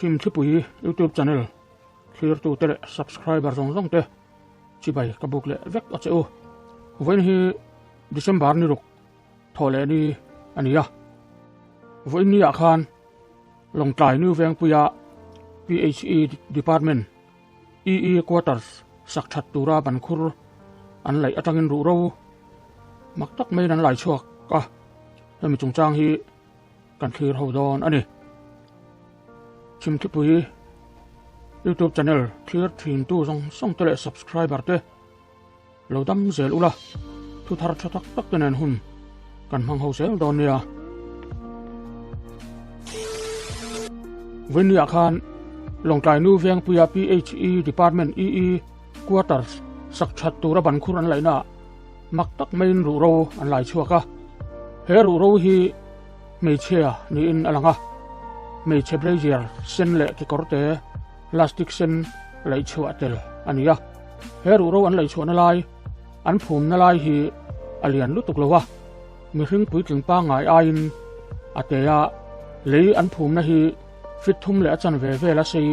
Chhimthlipui YouTube channel thlirtute leh subscriber zawng zawng te chibai ka buk leh vek a che u. Vawiin hi December ni ruk thawh leh ni a ni a. Vawiin ni ah khan Lawngtlai New Vengpuia PHE Department EE Quarters sak that tura ban khur an laih atangin ruhro mak tak maiin an lai chhuak a. Hemi chungchang hi kan thlir ho dawn a ni. Chhimthipui YouTube channel thlir thin tu zawng zawng te leh subscriber te lo dam zel ula thu thar tha tak tak te nen hun kan hmang ho zel dawn nia. Vawinia khan Lawngtlai Nu Vengpuia PHE Department EE Quarters sak that tura ban khur an laihna ah mak tak maiin ruhro an lai chhuak a. He ruhro hi hmeichhia niin a lang a, hmeichhe brazier sen leh kekawr te plastic sen laih chhuah tel a ni a. He ruhro an laih chhuahna lai, an phumna lai hi a lian lutuk lo a, mihring puitling pangngai aiin a te a, lei an phumna hi fit thum leh a chanve vel a sei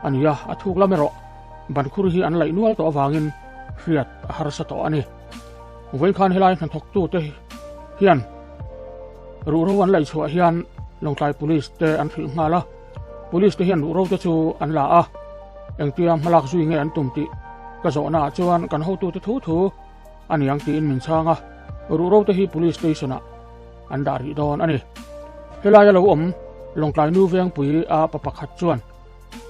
a ni a, a thuk lam erawh bankhur hi an laih nual tawh avangin hriat a harsa tawh a ni. Vawiin khan helai hnathawktute hian ruhro an laih chhuah hian Lawngtlai Police te an hrilh nghal a, Police te hian ruhro te chu an la a, engtia hmalak zui nge an tum tih ka zawhnaah chuan kan hotute thu thu a ni ang tiin min chhang a, ruhro te hi Police Station ah an dah rih dawn a ni. Helaia lo awm Lawngtlai Nu Vengpui a pa pakhat chuan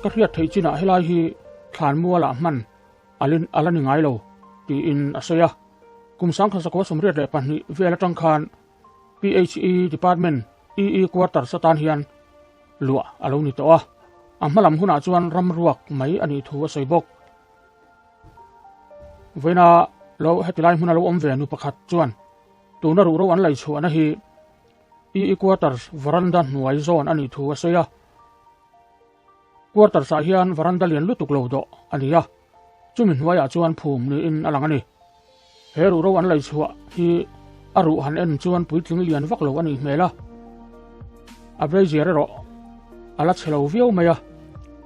ka hriat theih chinah helai hi thlan mualah hman alin a la ni ngai lo tiin a sawi a. Kum 1982 vel atang khan PHE Department EE Quarters atan hian luah a lo ni tawh a, a hmalam hunah chuan ram ruak mai a nih thu a sawi bawk. Vawiina lo heti lai hmuna lo awm ve nu pakhat chuan tuna ruhro an lei chhuahna hi EE Quarters veranda hnuai zawn a nih thu a sawi a. Quarters ah hian veranda lian lutuk lo dawh a ni a, chumi hnuaiah chuan phum niin a lang a ni. He ruhro an lei chhuah hi a ruh han en chuan puitling lian vak lo a nih hmel a, a brazier erawh a la chhe lo viau mai a,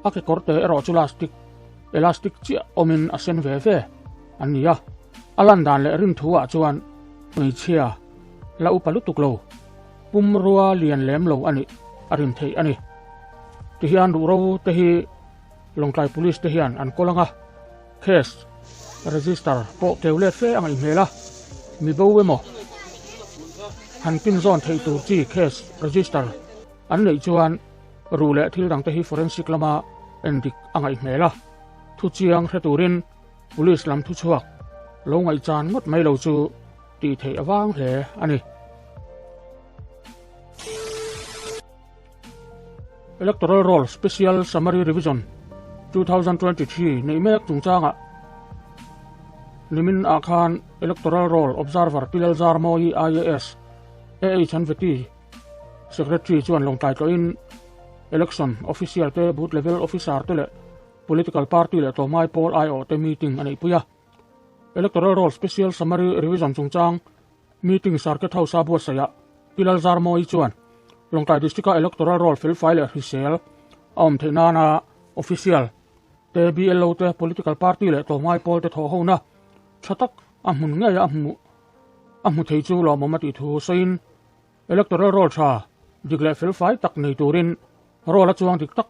a kekawr te erawh chu lastic elastic chiah awmin a sen ve ve an ni a, a lan dan leh rin thu ah chuan hmeichhia la upa lutuk lo. Pumrua lian lem lo a nih a rin theih a ni. Tihian ruhro te hi Lawngtlai Police te hian an kawl ang a, case register pawh keu let fe a ngaih hmel a, mi bo emaw han pin zawn theih tur chi case register an neih chuan ruh leh thil dang te hi forensic lama endik a ngaih hmel a, thu chiang hre turin Police lam thuchhuak lo ngaihchan ngawt mai lo chu tih theih avang hle a ni. Electoral Roll Special Summary Revision 2023 neih mek chungchangah nimin ah khan Electoral Roll Observer Pi Lalzarmawi IAS AH Hanveti Secretary chuan lawngtlai tlawhin Election Official te Booth Level Officer te leh Political Party leh tlawmngai pawl aiawh te meeting a neihpui a. Electoral Roll Special Summary Revision chungchang meeting Circuit House a buatsaihah Pi Lalzarmawi chuan Lawngtlai District-a Electoral Roll felfai leh hrisel a awm theih nana official te, BLO te, Political Party leh tlawmngai pawl te thawhhona tha tak a hmun ngei a hmuh a hmu thei chu lawmawm a tih thu sawiin Electoral Roll tha dik leh felfai tak nei turin roll a chuang dik tak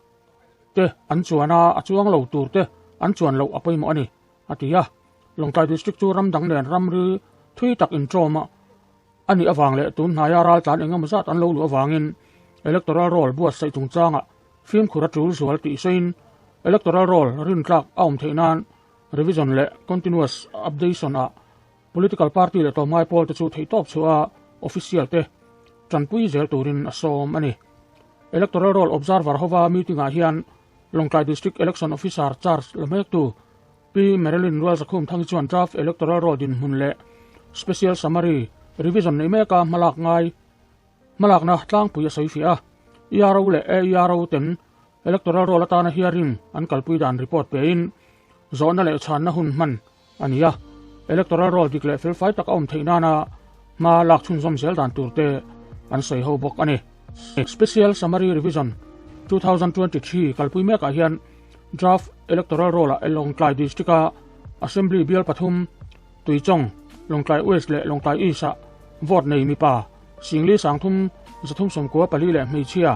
te an chuan a, a chuang lo tur te an chuan loh a pawimawh a ni, a ti a. Lawngtlai District chu ram dang nen ramri thui tak inṭawm a nih avang leh tun hnaia raltlan eng emaw zat an lo luh avangin Electoral Roll buatsaih chungchangah fimkhur a tul zual tih sawiin Electoral Roll rintlak a awm theih nan revision leh continuous updation ah Political party leh tlawmngai pawl te chu theihtawp chhuah a official te tanpui zel turin a sawm a ni. Electoral Roll Observer hova meeting ah hian Lawngtlai District Election Officer charge la hmektu Pi Marilyn Rualzakhum Thangi chuan Draft Electoral Roll dinhmun leh Special Summary Revision neih meka hmalak ngai hmalakna tlangpui a sawi fiah a. ERO leh AERO ten Electoral Roll atana hearing an kalpui dan report pein zawhna leh chhanna hun hman a ni a, electoral roll dik leh felfai tak a awm theih nana hma lak chhunzawm zel dan tur te an sawi ho bawk a ni. Special Summary Revision 2023 kalpui mekah hian Draft Electoral Roll-ah Lawngtlai District-a Assembly bial pathum, Tuichawng, Lawngtlai West leh Lawngtlai East-ah vote nei mipa Singli 30 394 leh hmeichhia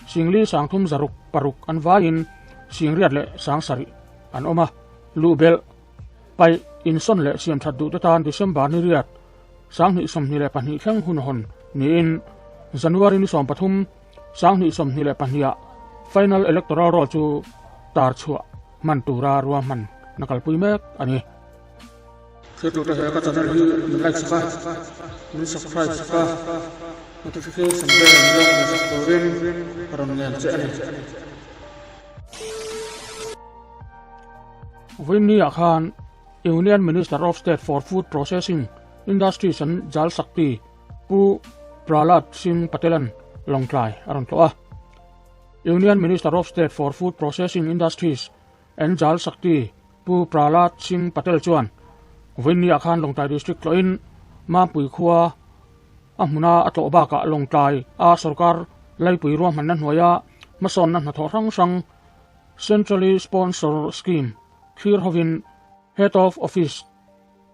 Singli 36 an vaiin Singriat leh Sangsarih an awm a, luhbelh paih insawn leh siamthat duhte tan December ni riat 2022 thleng hun hawn niin January ni 13, 2022 ah Final Electoral Roll chu tar chhuah hman tura ruahman na kalpui mek a ni. Thiltute he ka channel hi min like sak a, min subscribe sak a, notification bell min lo hmuh sak turin ka rawn ngen che a ni. Vawiin ah khan Union Minister of State for Food Processing Industries and Jal Shakti Pu Prahlad Singh Patel-a'n Lawngtlai a rawn tlawh a. Union Minister of State for Food Processing Industries and Jal Shakti Pu Prahlad Singh Patel chuan vawiin ah khan Lawngtlai District tlawhin Mampui khua a hmuna a tlawh bakah Lawngtlai a sorkar laipui ruahmanna hnuaia hmasawnna hnathawh hrang hrang Centrally Sponsor Scheme thlir hovin Head of Office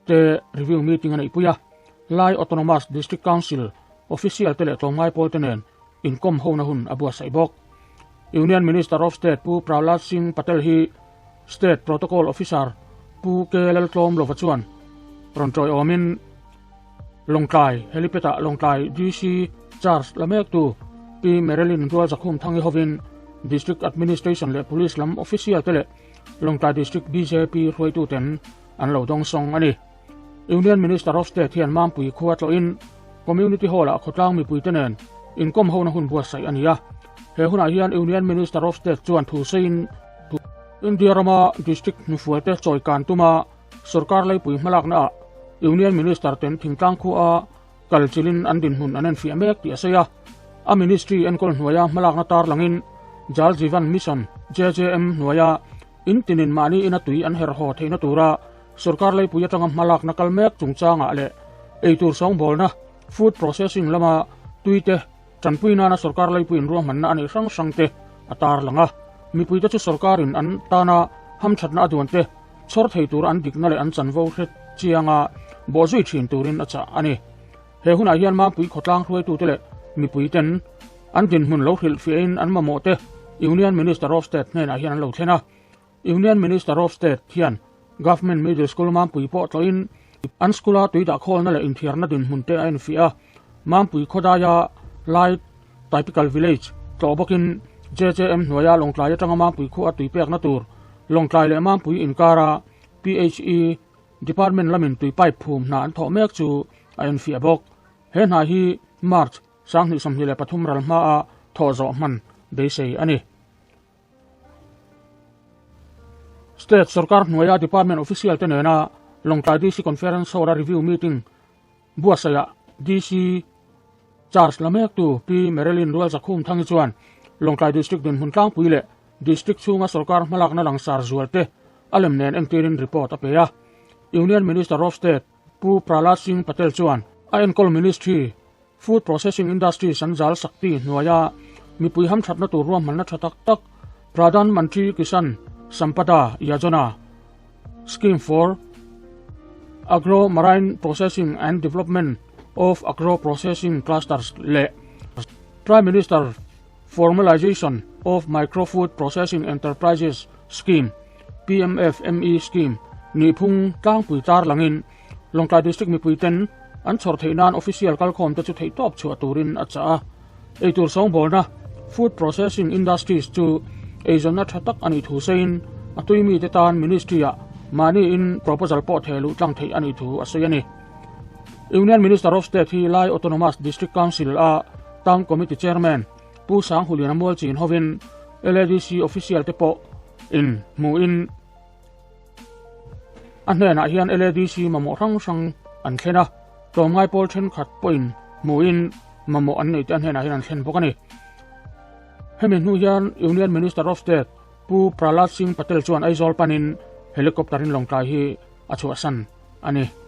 te review meeting a neihpui a, Lai Autonomous District Council official te leh tlawmngai pawl te nen inkawm hona hun a buatsaih bawk. Union Minister of State Pu Prahlad Singh Patel hi State Protocol Officer Pu K Laltlawm Lova chuan rawn tawiawmin Lawngtlai Helipad ah Lawngtlai DC charge la mektu Pi Marilyn Rualzakhum Thangi hovin District Administration leh Police lam official te leh Lawngtlai District bjp hruaituten an lo dawngsawng a ni. Union Minister of State hian Mampui khua tlawhin Community Hall-ah khawtlang mipuite nen inkawm hona hun buatsaih a ni a. He hunah hian Union Minister of State chuan thu sawiin India rama district hnufualte chawi kan tuma sorkar leipui hmalaknaah Union Minister ten thingtlang khua kal chilin an dinhmun an enfiah mek tih a sawi a. A ministry enkawl hnuaia hmalakna tarlangin Jal Jeevan Mission, JJM, hnuaia In tinin mahni ina tui an herh haw theihna tura sorkar leipui atanga hmalakna kal mek chungchangah leh eitur sawngbawlna, food processing, lama tuite tanpui nana sorkar leipuiin ruahmanna a neih hrang hrangte a tarlang a. Mipuite chu sorkarin an tana hamthatna a duante chhawr thei tura an dikna leh an chanvo hre chianga bawhzui thin turin a chah a ni. He hunah hian Mampui khawtlang hruaitute leh mipuiten an dinhmun lo hrilhfiahin an mamawhte Union Minister of State hnenah hian an lo thlen a. Union Minister of State hian Government Middle School Mampui pawh tlawhin an school-a tui dahkhawlna leh inthiarna dinhmunte a enfiah a. Mampui khawdaia Lai Typical Village tlawh bawkin JJM hnuaia Lawngtlai atanga Mampui khua tui pekna tur Lawngtlai leh Mampui inkara PHE Department lamin tui pipe phum hna an thawh mek chu a enfiah bawk. He hna hi March 2023 ral hmaa thawh zawh hman beisei a ni. State sorkar hnuaia department official te nena Lawngtlai DC Conference Hall-a review meeting buatsaihah DC charge la mektu Pi Marilyn Rualzakhum Thangi chuan Lawngtlai District dinhmun tlangpui leh District chhunga sorkar hmalakna langsar zualte a lem nen entirin report a pe a. Union Minister of State Pu Prahlad Singh Patel chuan a enkawl Ministry, Food Processing Industries an zal Shakti hnuaia mipui hamthatna tur ruahmanna tha tak tak Pradhan Mantri Kisan Sampada Yojana, Scheme for Agro Marine Processing and Development of Agro Processing Clusters leh Prime Minister Formalization of Micro Food Processing Enterprises Scheme, PMFME Scheme, nihphung tlangpui tar langin Lawngtlai District mipuiten an chhawr theih nan official kalkhawmte chu theihtawp chhuah turin a chah a. Eitur sawngbawlna, Food Processing Industries, chu eizawnna tha tak a nih thu sawiin a tui mite tan Ministry-ah mahniin proposal pawh theh luh tlang theih a nih thu a sawi a ni. Union Minister of State hi Lai Autonomous District Council a Town Committee Chairman Pu Sanghuliana Mualchin hovin LADC official te pawh in hmuhin a hnenah hian LADC mamawh hrang hrang an thlen a, tlawmngai pawl thenkhat pawhin hmuhin mamawh an neih te a hnenah hian an thlen bawk a ni. Hemi hnu hian Union Minister of State Pu Prahlad Singh Patel chuan Aizawl panin helicopter in Lawngtlai hi a chhuahsan a ni.